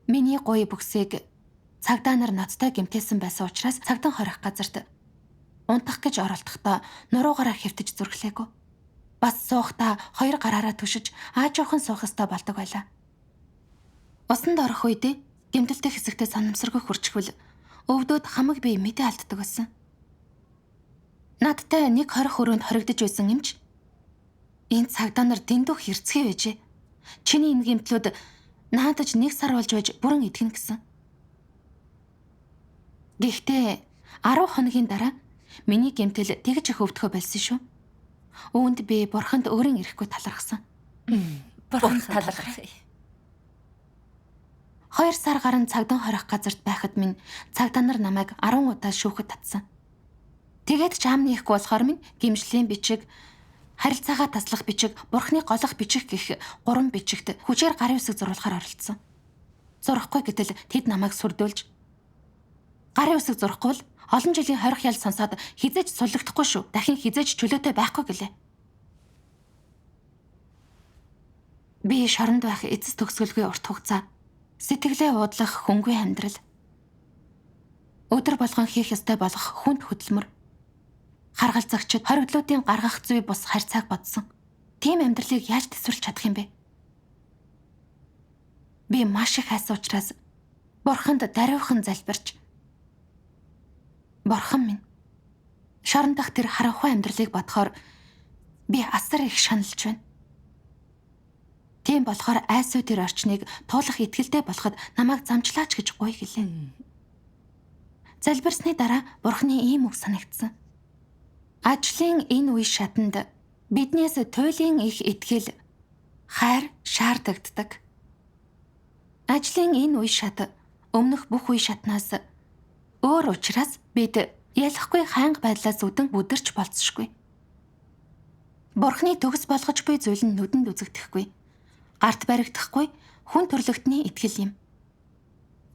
Миний гуй бүксийг цагдаа нар ноцтой гэмтээсэн байсан учраас цагдан хорих газарт унтах гэж оролдохдоо нуруугаараа хэвтэж зүрхлээгүй. Бас суухдаа хоёр гараараа түшиж аажуухан суух ёстой болдог байлаа. Усанд орох үедээ гэмтэлтэй хэсэгтээ санамсаргүй хурчхвал өвдөд хамаг бие мэдээ алддаг байсан. Надтай нэг 20 өрөөнд хоригдож байсан юмч энэ цагдаа нар дэндүү хэрцгий байжээ. Чиний энэ гэмтлүүд наадаж 1 сар болж байж бүрэн итгэнэ гэсэн. Гэхдээ 10 хоногийн дараа миний гэмтэл тэгж их өвдөхөө болсон шүү. Үүнд би бурханд өөрийн ирэхгүй талархсан. Бурхан талархъя. 2 сар гарan цагдан хорих газарт байхад минь цагдаа нар намайг 10 удаа шүүхэд татсан. Тэгээд ч амны ихгүй болохоор минь гэмшлийн бичиг, харилцаагаа таслах бичиг, бурхны голох бичиг гэх 3 бичигт хүчээр гарын үсэг зуруулахаар оролцсон. Зурахгүй гэтэл тэд намайг сүрдүүлж гарын үсэг зурахгүй л олон жилийн хорих ял сонсоод хизээж суллагдахгүй шүү. Дахин хизээж чөлөөтэй байхгүй гэлээ. Би шоронд байх эцэс төгсгөлгүй урт хугацаа, сэтгэлээ уудлах хөнгүй амьдрал, өдөр болгон хийх ёстой болох хүнд хөдөлмөр, харгалзагчид хоригдлуудын гаргах зүй бус харьцааг бодсон. Тийм амьдралыг яаж төсвөрлж чадах юм бэ? Би маш их хайсан учраас бурханд даруйхан залбирч, Бурхан минь, шорон дах тэр харанхуй амьдралыг бодохоор би асар их шаналж байна. Тийм болохоор айсуу тэр орчныг туулах итгэлтэй болоход намайг замчлаач гэж гуй гэлээ. Залбирсны дараа Бурханы ийм үг санагдсан. Ажлын энэ үе шатанд биднээс туйлын их итгэл, хайр шаардагддаг. Ажлын энэ үе шат өмнөх бүх үе шатнаас өөр учраас бид ялахгүй хайнга байдлаас үдэн бүдэрч болцсошгүй. Бурхны төгс болгож буй зүйл нь нүдэнд үзэгдэхгүй, гарт баригдахгүй хүн төрлөختний итгэл юм.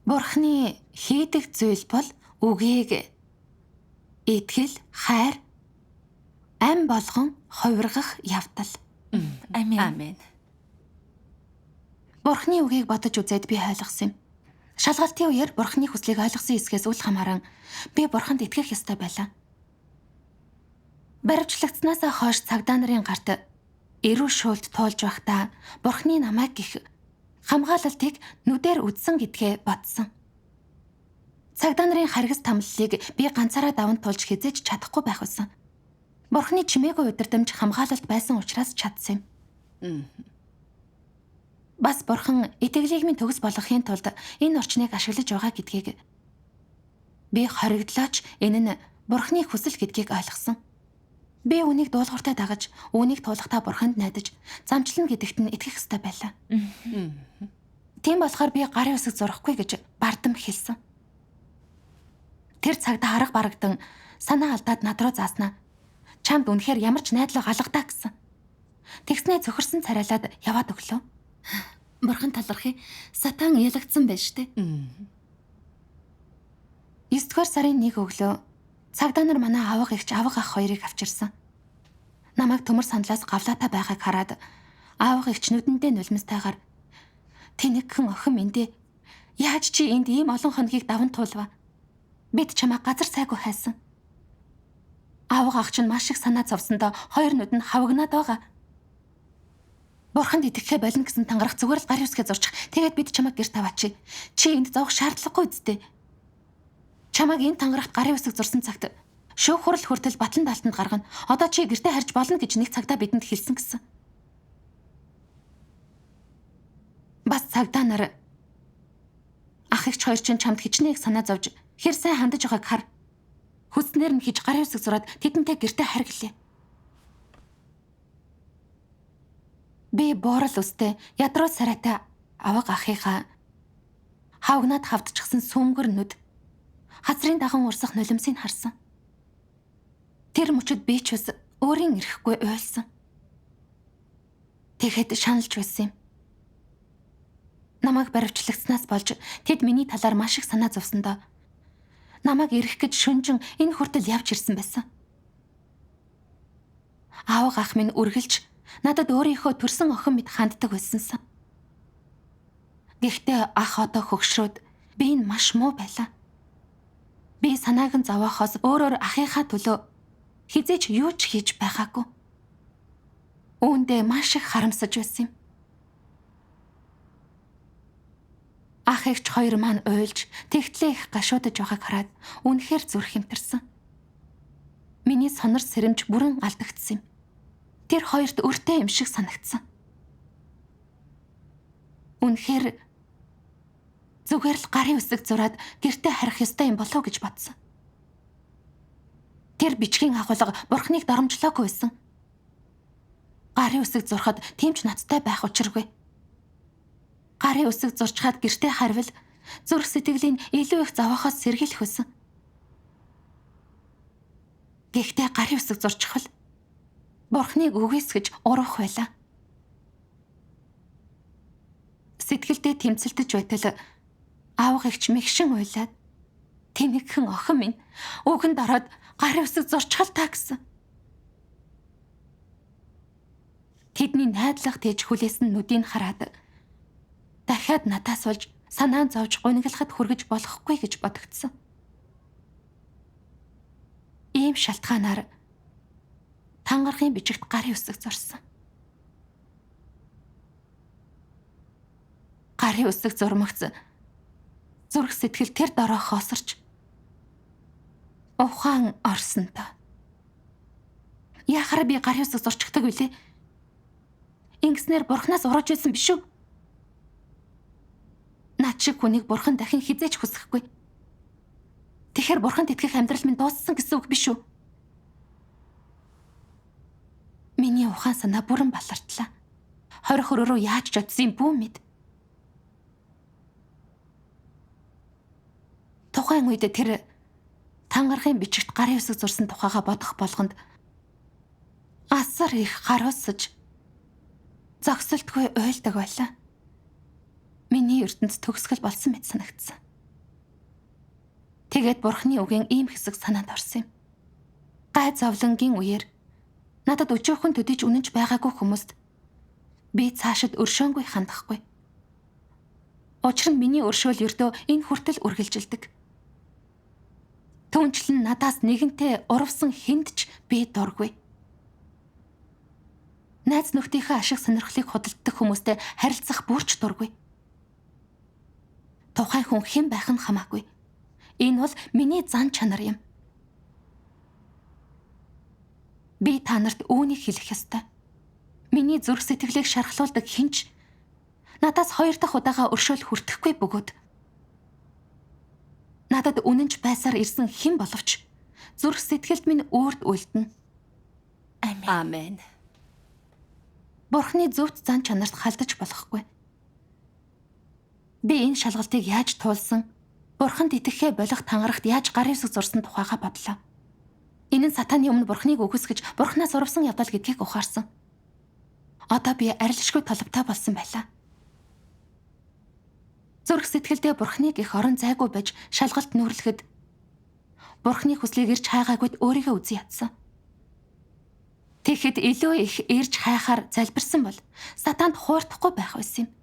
Бурхны хийдэг зүйл бол үгийг итгэл, хайр, ам болгон хувиргах явдал. Амен. Амен. Бурхны үгийг бодож үзээд би ойлгосон юм. Шалгалтын үеэр Бурхны хүслийг ойлгосон хэсгээс үл хамааран би Бурханд итгэх ёстой байлаа. Баривчлагдсанаас хойш цагдаа нарын гарт эрүү шуулт туулж байхдаа Бурхны намайг гих хамгаалалтыг нүдээр үзсэн гэдгээ бодсон. Цагдаа нарын харгас тамлалыг би ганцаараа даван туулж хизээж чадахгүй байх байсан. Бурхны чимээгүй удирдамж хамгаалалт байсан учраас чадсан юм. Бас Бурхан итгэлийг минь төгс болгохын тулд энэ орчныг ашиглаж байгаа гэдгийг би хоригдлооч энэ нь Бурханы хүсэл гэдгийг ойлгосон. Би үүнийг дуулууртай дагаж, үүнийг туулахдаа Бурханд найдаж, замчлана гэдэгт нь итгэх ёстой байлаа. Тийм болохоор би гарын үсэг зурахгүй гэж бардам хэлсэн. Тэр цагт арга барагдан санаа алдаад над руу зааснаа. Чамд үнэхээр ямар ч найдлага алгадаа гэсэн. Тэгснээ цөхөрсөн царайлаад яваад өглөө. Бурхан талархъя. Сатан ялагдсан байж тээ. 9-р сарын 1 өглөө цагдаа нар манай авга эгч авга ах хоёрыг авчирсан. Намайг төмөр сандлаас гавлаатай байгааг хараад авга эгч нүдэндээ нулимстайгаар тэнэгхэн охин минь дээ. Яаж чи энд ийм олон хоногийг даван туулва? Бид чамайг газар сайгүй хайсан. Авга ах чинь маш их санаа зовсондоо хоёр нүд нь хавагнаад байгаа. Бурханд итгэхээ болно гэсэн тангарах зүгээр л гар үсгээ зурчих. Тэгээд бид чамайг гэрт аваачи. Чи энд зовх шаардлагагүй үсттэй. Чамайг энэ тангарахт гарын үсэг зурсан цагт шүүх хурал хүртэл батлан даалтанд гаргана. Одоо чи гэртээ харж болно гэж нэг цагтаа бидэнд хэлсэн гэсэн. Бас цагдаа нар ах эгч хоёр чинь чамд хичнээн их санаа зовж хэр сайн хандаж байгааг хар. Хүснээр нь хийж гарын үсэг зураад тэдэнтэй гэртээ харь гэлээ. Би буурал өстэй ядруу сарайтай авга ахыгаа хавгнаад хавдчихсан сүмгэр нүд хазрын даган урсах нулимсыг харсан. Тэр мөчөд би ч бас өөрийн эрэхгүй уйлсан. Тэгэхэд шаналж байсан юм. Намайг баривчлагдсанаас болж тэд миний талаар маш их санаа зовсондоо намайг ирэх гэж шүнжин энэ хүртэл явж ирсэн байсан. Аавга ах минь үргэлж надад өөрийнхөө төрсөн охин мэт ханддаг байсансан. Гэхдээ ах одоо хөгшрөөд би энэ маш муу байлаа. Би санааг нь зовоохоос өөрөөр ахынхаа төлөө хизээч юу ч хийж байгаагүй. Үүндээ маш их харамсаж байсан юм. Ах эгч хоёр маань уйлж тэгтлээ их гашуудаж байгааг хараад үнэхээр зүрх хэмтэрсэн. Миний сонор сэрэмж бүрэн алдагдсан юм. Тэр хоёрт өртэй юм шиг санагдсан. Үнэхээр зүгээр л гарын үсэг зураад гэртээ харих ёстой юм болов гэж бодсон. Тэр бичгийн агуулга бурхныг доромжлоогүй байсан. Гарын үсэг зурхад тийм ч ноцтой байх учиргүй. Гарын үсэг зурчхаад гэртээ харвал зүрх сэтгэлийн илүү их зовоохоос сэргийлэх байсан. Гэхдээ гарын үсэг зурчихвал бурхныг үгүйсгэж урвах байлаа. Сэтгэлдээ тэмцэлдэж байтал аавга эгч мэгшин уйлаад тэнэгхэн охин минь үгэнд ороод гарын үсэг зурчхал та гэсэн. Тэдний найдлах тээж хүлээсэн нүдийг хараад дахиад надаас болж санаа зовж гуниглахад хүргэж болохгүй гэж бодогдсон. Ийм шалтгаанаар тангарахын бичигт гарын үсэг зурсан. Гарын үсэг зурмагц зүрх сэтгэл тэр дороо хоосорч ухаан орсон та. Яхаар би гарын үсэг зурчихдаг вүлээ? Ингэснээр бурхнаас ураж байсан биш үү? Наад шиг хүнийг бурхан дахин хизээч хүсэхгүй. Тэгэхээр бурханд итгэх амьдрал минь дууссан гэсэн үг биш үү? Миний ухаан санаа бүрэн балартлаа. 20 хөрөө рүү яаж ч очсон юм бүү мэд. Тухайн үед тэр тангарахын бичигт гарын үсэг зурсан тухайга бодох болгонд асар их харуулсаж зогсолтгүй уйлдаг байлаа. Миний ертөнц төгсгөл болсон мэт санагдсан. Тэгээд бурхны үгийн ийм хэсэг санаанд орсон юм. Гай зовлонгийн үеэр надад өчөөхөн төдийч үнэнч байгаагүй хүмүүст би цаашид өршөөнгүй хандахгүй. Учир нь миний өршөөл ердөө энэ хүртэл үргэлжилдэг. Түүнчлэн надаас нэгэнтээ урвсан хүнд ч би дургүй. Найз нөхдийнхөө ашиг сонирхлыг худалдах хүмүүстэй харилцах бүрч дургүй. Тухайн хүн хэн байх нь хамаагүй. Энэ бол миний зан чанар юм. Би та нарт үүнийг хэлэх ёстой. Миний зүрх сэтгэлийг шархлуулдаг хэн ч надаас хоёр дахь удаага өршөөл хүртэхгүй бөгөөд надад үнэнч байсаар ирсэн хэн боловч зүрх сэтгэлд минь өөрт үлдэнэ. Амен. Бурхны зөвхт зан чанарт халдаж болохгүй. Би энэ шалгалтыг яаж туулсан, Бурханд итгэхээ болох тангарагт яаж гарын үсэг зурсан тухайга бодлоо. Энэ нь сатаны өмнө Бурхныг үгүйсгэж Бурхнаас урвсан явдал гэдгийг ухаарсан. Одоо би арилшгүй толбтой болсон байлаа. Зүрх сэтгэлдээ Бурхныг их орон зайгүй байж шалгалт нүүрлэхэд Бурхны хүслийг ирж хайгаагүйд өөрийгөө үзэн ядсан. Тэгэхэд илүү их ирж хайхаар залбирсан бол сатанд хуурдахгүй байх байсан юм.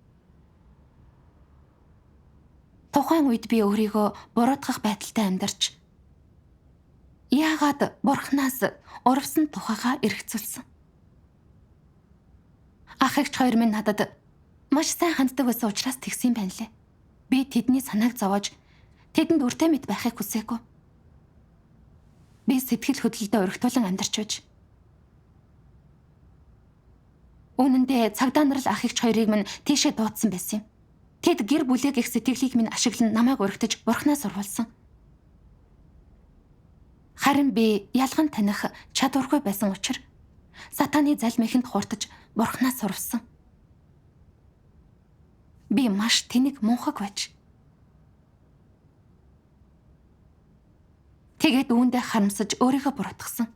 Тухайн үед би өөрийгөө буруутгах байдалтай амьдарч яагаад Бурхнаас урвсан тухайгаа эргцүүлсэн. Ах эгч хоёр минь надад маш сайн ханддаг байсан учраас тэгсэн юм байна лээ. Би тэдний санааг зовоож тэдэнд өртэй мэт байхыг хүсээгүй. Би сэтгэл хөдлөлдөө өргөтүүлэн амьдарч байж. Үнэн дээр цагдаа нар л ах эгч хоёрыг минь тийшээ дуудсан байсан юм. Тэд гэр бүлээ гэх сэтгэлийг минь ашиглан намайг өргөтөж Бурхнаас урвуулсан. Харин би ялган таних чадваргүй байсан учраас сатаны залмихэнд хууртаж Бурхнаас урвсан. Би маш тэнэг мунхаг байж. Тэгээд үүндээ харамсаж өөрийгөө буруутгасан.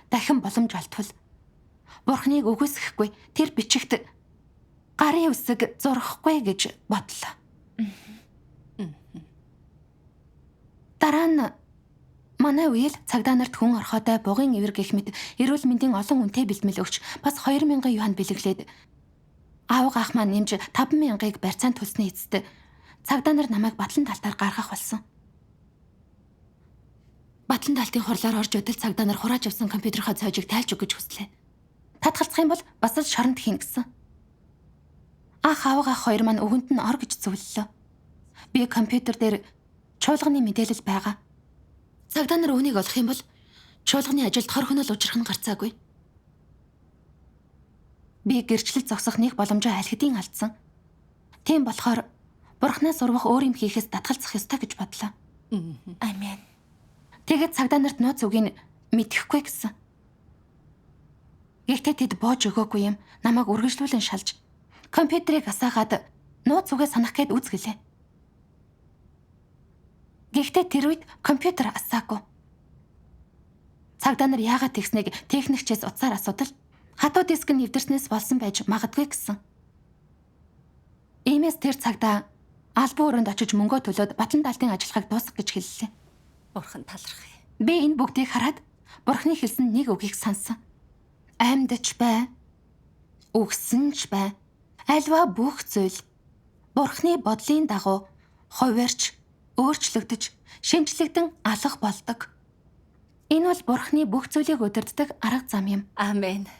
Дахин боломж олтвол Бурхныг үгүйсгэхгүй тэр бичигт гарын үсэг зурхгүй гэж бодлоо. Дараа нь манай үеэл цагдаа нарт хүн орхотой бугын ивэр гэх мэт эрүүл мэндийн олон үнэтэй бэлтгэл өгч бас 2000 юань бэлэглээд аавга ах маань нэмж 5000-ыг барьцаанд төлсний эцэст цагдаа нар намайг батлан талтаар гаргах болсон. Батлан талтын хурлаар орж өдөл цагдаа нар хурааж авсан компьютерийнхаа цоожийг тайлж өгөх гэж хүслээ. Татгалзах юм бол бас л шоронд хийн гэсэн. Ах аавга ах хоёр маань өгөнд нь ор гэж зөвлөлөө. Би компьютер дээр чуулганы мэдээлэл байгаа. Цагдаа нар үүнийг олох юм бол Чуулганы ажилд хор хөнөөл учрах нь гарцаагүй. Би гэрчлэл зогсох нэг боломжоо аль хэдийн алдсан. Тийм болохоор Бурханаас урвах өөр юм хийхээс татгалзах ёстой гэж бодлоо. Амен. Тэгээд цагдаа нарт нууц үгийг мэдэхгүй гэсэн. Гэхдээ тэд боож өгөөгүй юм. Намайг үргэлжлүүлэн шалж компьютерийг асаагаад нууц үгээ санах гээд үз гэлээ. Гэхдээ тэр үед компьютер асаагүй. Цагдаа нар яагаад тэгснийг техникчээс утсаар асуудал хатуу диск нь эвдэрснээс болсон байж магадгүй гэсэн. Иймээс тэр цагдаа албан өрөөнд очиж мөнгөө төлөөд батлан даалтын ажиллагааг дуусгах гэж хэллээ. Бурхан талархъя. Би энэ бүгдийг хараад Бурханы хэлсэн нэг үгийг сансан. Амьд ч бай, үгсэн ч бай, альва бүх зүйл Бурханы бодлын дагуу хувирч, өөрчлөгдөж, шинжлэгдэн алах болдог. Энэ бол Бурханы бүх зүйлийг удирддаг арга зам юм. Амен.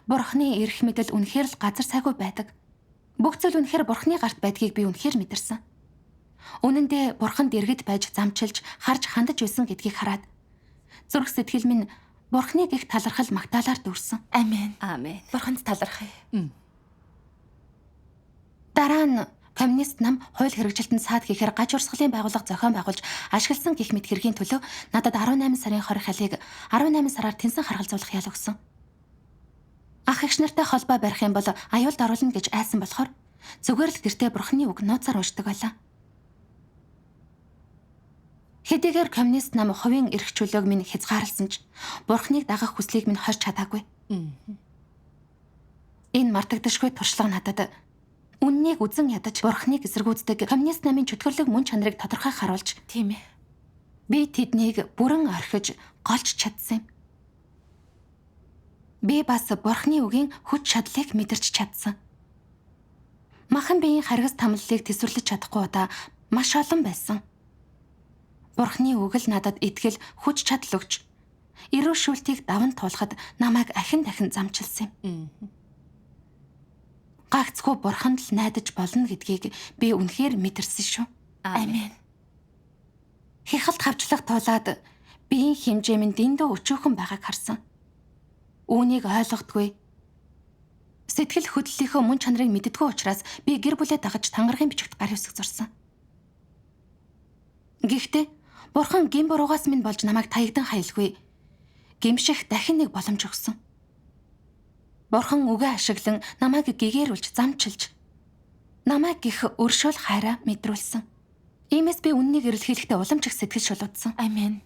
Бурханы эрх мэдэл үнэхээр л газар сайгүй байдаг. Бүх зүйл үнэхээр Бурханы гарт байдгийг би үнэхээр мэдэрсэн. Үнэн дээр Бурханд иргэд байж замчилж, харж хандаж байсан гэдгийг хараад зүрх сэтгэл минь Бурханыг их талархал магтаалаар дүүрсэн. Амен. Амен. Бурханд талархъя. Дараа нь коммунист нам хууль хэрэгжилтэнд саад гэхээр гаж урсгалын байгууллага зохион байгуулж ашигласан гэх мэт хэргийн төлөө надад 18 сарын 20 халийг 18 сараар тэнсэн харгалзуулах ял өгсөн. Ах эгч нартай холбоо барих юм бол аюулд оруулна гэж айсан болохоор зүгээр л гэртээ Бурханы үг нууцаар уншдаг байлаа. Хэдийгээр коммунист нам хувийн эрх чөлөөг минь хязгаарласан ч Бурханыг дагах хүслийг минь хорч чадаагүй. Энэ мартагдашгүй туршлага надад үннийг үзэн ядаж Бурханыг эсэргүүцдэг коммунист намын чөтгөрлөг мөн чанарыг тодорхой харуулж Тийм ээ. би тэднийг бүрэн орхиж голж чадсан юм. Би бас Бурханы үгийн хүч чадлыг мэдэрч чадсан. Махан биеийн харгас тамлалыг төсвөрлөж чадахгүй удаа маш олон байсан. Бурханы үг л надад итгэл, хүч чадал өгч эрүү шүүлтийг даван туулахад намайг ахин дахин замчилсан юм. Гагцхүү Бурханд л найдаж болно гэдгийг би үнэхээр мэдэрсэн шүү. Амен. Хяхалт хавчлах тулаад биеийн хэмжээ минь дэндүү өчүүхэн байгааг харсан. Үүнийг ойлгодгүй. Сэтгэл хөдлөлийнхөө мөн чанарыг мэддэггүй учраас би гэр бүлээ дагаж тангаргийн бичигт гар ёсог зурсан. Гэхдээ Бурхан гэм буруугаас минь болж намайг таягдан хаялгүй. Гэмших дахин нэг боломж өгсөн. Бурхан үгээ ашиглан намайг гэгэрүүлж замчилж намайг гих өршөөл хайраа мэдрүүлсэн. Иймээс би үннийг эрэлхийлэхдээ улам ч их сэтгэл шулуудсан. Амен.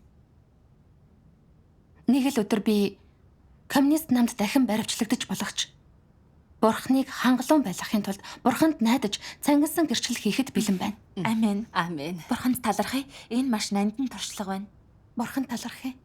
Нэг л өдөр би коммунист намд дахин баривчлагдаж болох ч Бурханыг хангалуун байлгахын тулд Бурханд найдаж цангилсан гэрчлэл хийхэд бэлэн байна. Амен. Амен. Бурханд талархъя. Энэ маш нандин туршлага байна. Бурхан талархъя.